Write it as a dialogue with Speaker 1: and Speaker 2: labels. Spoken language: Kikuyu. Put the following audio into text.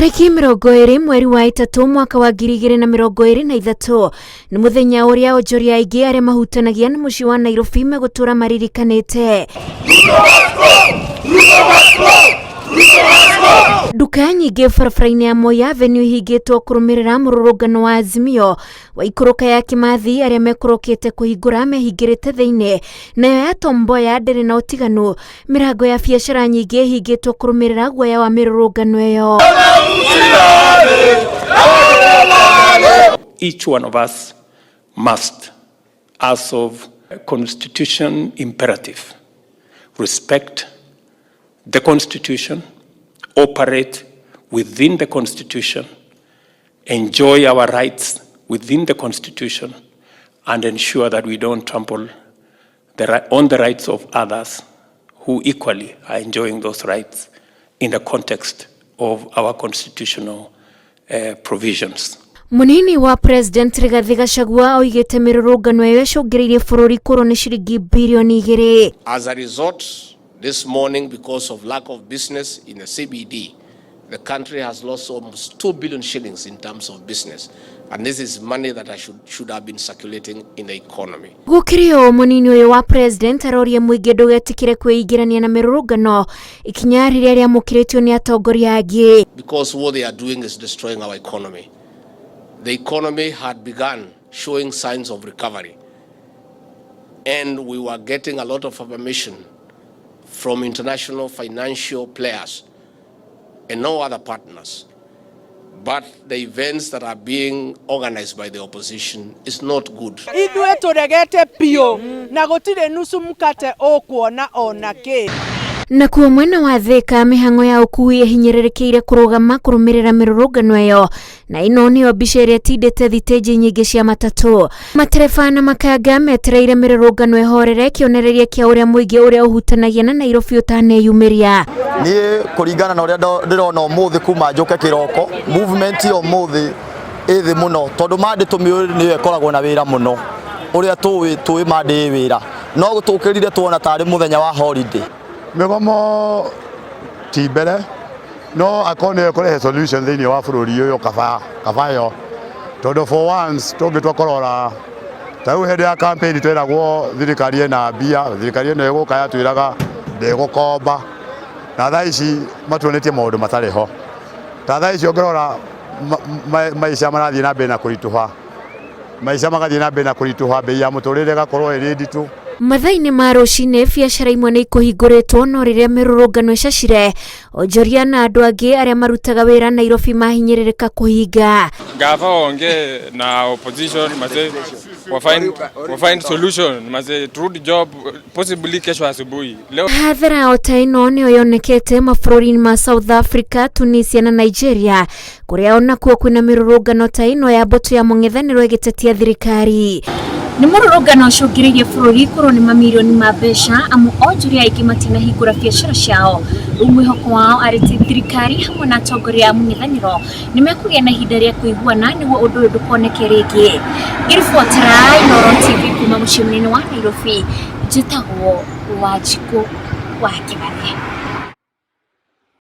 Speaker 1: Tarĩki 20 mweri wa 3 mwaka wa 2023 nĩ mũthenya ũrĩa onjoria aingĩ arĩa mahutanagia na mũciĩ wa Nairobi megũtũra maririkanĩte. Nduka nyingĩ barabara-inĩ ya Moi Avenue ihingĩtwo kũrũmĩrĩra mũrũrũngano wa Azimio wa ikũrũka ya Kimathi arĩa mekũrũkĩte kũhingũra mehingĩrĩte thĩinĩ, nayo ya Tom Mboya ndĩrĩ na ũtiganu. Mĩrango ya biacara nyingĩ ĩhingĩtwo kũrũmĩrĩra guoya wa mĩrũrũngano ĩyo.
Speaker 2: Each one of us must, as of constitution imperative, respect the constitution, operate within the constitution, enjoy our rights within the constitution, and ensure that we don't trample on the rights of others who equally are enjoying those rights in the context of our constitutional provisions.
Speaker 1: Munini wa President Rigathi Gachagua oigĩte mĩrũrũngano ĩyo ĩcũngĩrĩirie bũrũri kũrwo nĩ ciringi birioni 2.
Speaker 3: As a result, this morning, because of lack of business in the CBD, the country has lost almost 2 billion shillings in terms of business. And this is money that I should have been circulating in the economy.
Speaker 1: Gũkĩrĩ ũũ, mũnini ũyũ wa president aroria mũingĩ ndũgetĩkĩre kwĩingĩrania na mĩrũrũngano, ikinya rĩrĩa rĩamũkĩrĩtio nĩ atongoria angĩ.
Speaker 3: Because what they are doing is destroying our economy. The economy had begun showing signs of recovery. And we were getting a lot of affirmation from international financial players and no other partners. But the events that are being organized by the opposition is not good.
Speaker 4: Ithuĩ tũregete biũ na gũtirĩ nusu mkate ũkuona ona kĩ.
Speaker 1: Nakuo mwena wa Thika, mĩhang'o ya ũkui ĩhinyĩrĩrĩkĩire kũrũgama kũrũmĩrĩra mĩrũrũngano ĩyo, na ĩno nĩyo mbica ĩrĩa ĩtindĩte thitĩnji nyingĩ cia matatũ. Matereba na makanga metereire mĩrũrũngano ĩhorere, kĩonereria kĩa ũrĩa mũingĩ ũrĩa ũhutanagia na Nairobi ũtaneyumĩria.
Speaker 5: Niĩ kũringana na ũrĩa ndĩrona ũmũthĩ kuma njũke kĩroko, movement ya ũmũthĩ ĩ thĩ mũno, tondũ Monday tũmĩũĩ nĩyo ĩkoragwo na wĩra mũno. Ũrĩa tũĩ Monday ĩ wĩra, no tũkĩrire tuona tarĩ mũthenya wa holiday.
Speaker 6: Mĩgomo ti mbere, no akorwo nĩyo ĩkũrehe solution thĩinĩ wa bũrũri ũyũ, kaba kaba yo, tondũ for once tũngĩtua kũrora ta rĩu hĩndĩ ya campaign tweragwo thirikari ĩna mbia, thirikari ĩno ĩgũka yatwĩraga ndĩgũkomba, na thaa ici matuonetie maũndũ matarĩ ho. Ta thaa ici ũngĩrora, maica marathiĩ na mbere na kũritũha, maica magathiĩ na mbere na kũritũha, bei ya mũtũrĩre ĩgakorwo ĩrĩ nditũ.
Speaker 1: Mathaa-inĩ ma rũcinĩ biacara imwe nĩ ikũhingũrĩtwo, no rĩrĩa mĩrũrũngano ĩcacire, onjoria na andũ angĩ arĩa marutaga wĩra Nairobi mahinyĩrĩrĩka kũhinga.
Speaker 7: Gava waongee na opposition maze, wa find solution maze, turudi job possibly kesho asubuhi leo.
Speaker 1: Hathara o ta ĩno nĩyo yonekete mabũrũri-inĩ ma South Africa, Tunisia na Nigeria, kũrĩa onakuo kwĩna mĩrũrũngano ta ĩno ya mbũtũ ya mũng'ethanĩro ĩgĩtetia thirikari. Nĩ mũrũrũngano ũcũngĩrĩirie bũrũri kũrwo nĩ mamirioni ma mbeca, amu onjoria aingĩ matinahingũra biacara ciao. Rĩu mwĩhoko wao arĩ ti thirikari hamwe na atongoria a mũng'ethanĩro nĩ mekũgĩa na ihinda rĩa kũiguana nĩguo ũndũ ũyũ ndũkoneke rĩngĩ. Ngĩribotera Inooro TV kuma mũciĩ mũnene wa Nairobi, njĩtagwo Wanjikũ wa Kĩmathi.